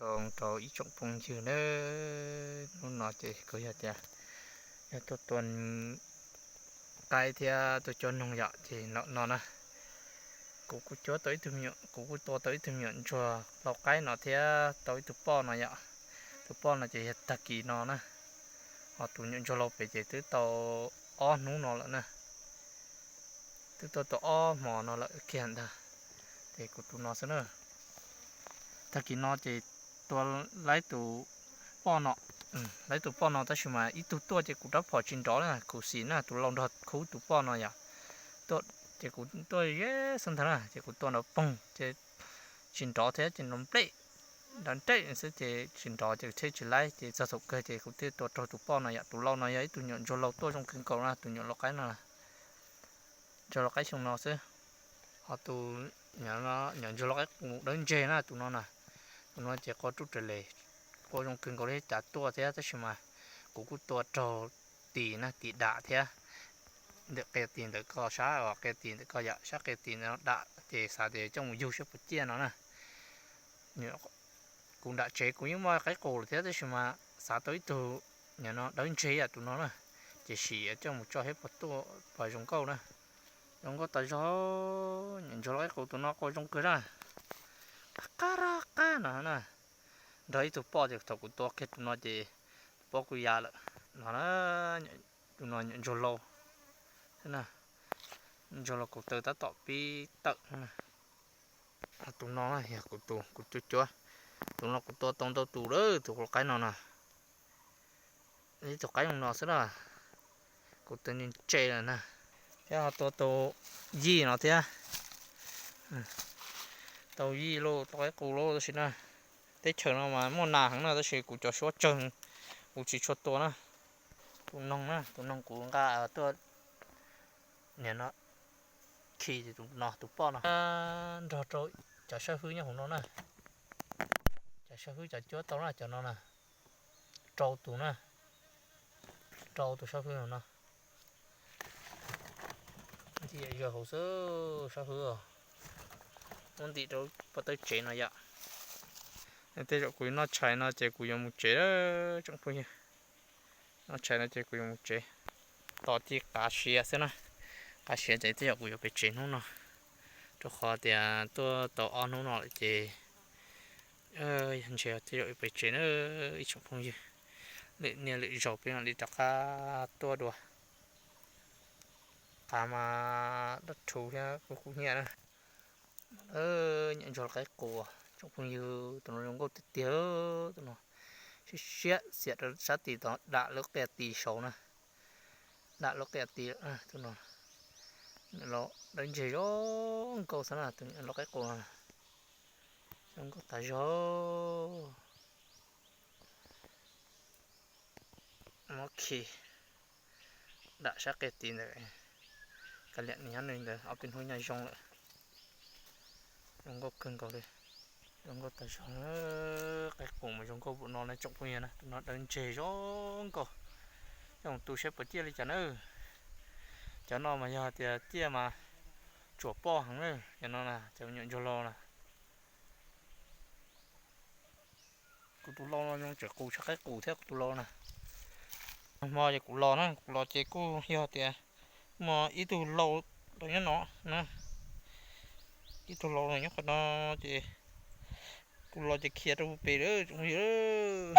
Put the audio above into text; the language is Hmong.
Rau rau ib tsoom phooj ywg na, hnub no ces kuv yog tias yog tuaj tua qaib thiab tuaj cuab noog yom, ces no na, kuv kuj cuab tau ib tug me nyuam, kuv kuj tua tau ib tug me nyuam ntsuag lau qaib no thiab tau ib tug poj no yom. Tus poj no ces yog tag kis no na, ho tus nyuam ntsuag lau pem ces twb tau ob hnub no lawm na, twb tuaj tau ob hmo no lawm kiag ntag. Ces kuv tus no xwb na. Tag kis no ces tua laib tus poj no, laib tus poj no tab sis mas ib tug tuaj ces kuv rab phom tsis nrov na, kuv xim na tus lau nrog khub tus poj no yom. Tuaj ces kuv tuaj ze xwb ntag na, ces kuv tua nrov poog ces tsis nrov thiab ces nrov nplej, nrov nplej xwb ces tsis nrov ces thiaj tsis laib, ces txog thaum kawg ces kuv thiaj tua raug tus poj no yom. Tus lau no yog ib tug nyuam ntsuag lau tuaj zoo kawg nkaus na, tus nyuam lau qaib no, ntsuag lau qaib xyoo no xwb. Ho tus nyuam ntsuag lau qaib qus dawb ntseg na, tus no na, tus no ces qua ruj raws les, qua zoo kawg nkaus li cas tuaj thiab tab sis mas kuv kuj tua raug tis na, tis dam thiab. Ntawm qia tis ntawm ko sab, qia tis ntawm ko yom, sab qia tis ntawm no dam ces xav tias coj mus yug saib puas ciaj no na. Kuv nram tsev kuv yeej muaj qaib qus lawm thiab tab sis mas xav tau ib tug nyuam no dawb ntseg yam tus no na, ces sim coj mus tso saib puas tuaj puas zoo nkauj na. Zoo nkauj tas zog, nyuam ntsuag lau qaib qus tus no qua zoo kawg na. Qab qab qab no na, nrog ib tug poj ces thaum kuv tua kiag tus no ces tus poj kuj ya lawm no na. Tus no nyuam ntsuag lau, ntsuag lau kaus taw tab tom pib tawm na. Tus no yog kuv tus kuv cuab cuab, tus no kuv tua tau ntau tus lawm, tus lau qaib no na. Ib tug qaib no xwb na, kuv tua ntse lawm na. Thiab ho tua tau yij no thiab, tau yij lauj, tau qaib qus lauj tab sis na, teb chaws no mas muaj nas heev na tab sis kuv cov suab tsawg, kuv tsis tshua tua na. Tus noog na, tus noog kuv nqa tuaj, nim no khi tus no tus poj no nrog rau cov sab hwb nyob hauv no na. Cov sab hwb cov cuab tau na, cov no na, rau tus na, rau tus sab hwb no. Ntxim yam yog hauv xwb sab hwb, muab ntim rau pem tawb tsev no yom. Tej zaum kuv yuav noj tshais no ces kuv yuav mus tsev lawm tsoom phooj ywg. Noj tshais no ces kuv yuav mus tsev, tos tib qav siav xwb na. Qav siav ces tej zaum kuv yuav pem tsev hnub no, rau qhov tias tuaj tau ob hnub no lawm ces yog ntshe tej zaum yuav pem tsev na ib tsoom phooj ywg. Lwm niaj lwm zaus peb mam li rov qab tuaj dua. Qav mas dab rhuv thiab kub kub hnyiab na. Nyuam ntsuag lau qaib qus tsoom phooj ywg, tus no zoo nkauj tiag tiag, tus no siab siab xiam rau sab tis tod dam lub qia tis saud na, dam lub qia tis tus no. Dawb ntseg zoo nkauj xwb na, tus nyuam lau qaib qus no zoo nkauj tas zog. Muab khi dam sab qia tis ntawd, kav liam nws nyob nws ntawd ob peb hnub nyob zoo lawm. Zoo nkauj kawg nkaus li, zoo nkauj tas zog. Qaib qus mas zoo nkauj npaum no na tsoom phooj ywg na, tus no dawb ntseg zoo nkauj. Coj mus tu saib puas ciaj li cas na. Cov no mas yog tias ciaj mas tsuam poj heev na, cov no na, cov nyuam ntsuag lau na. Kuv tus lau no zoo tseem qus tshaj qaib qus thiab kuv tus lau na. Hmo ces kuv los na, kuv los ces kuj yog tias muaj ib tug lau los nyob no na, ib tug lau los nyob qhov no ces kuv los ces khiav rau pem lawm tsoom phooj ywg.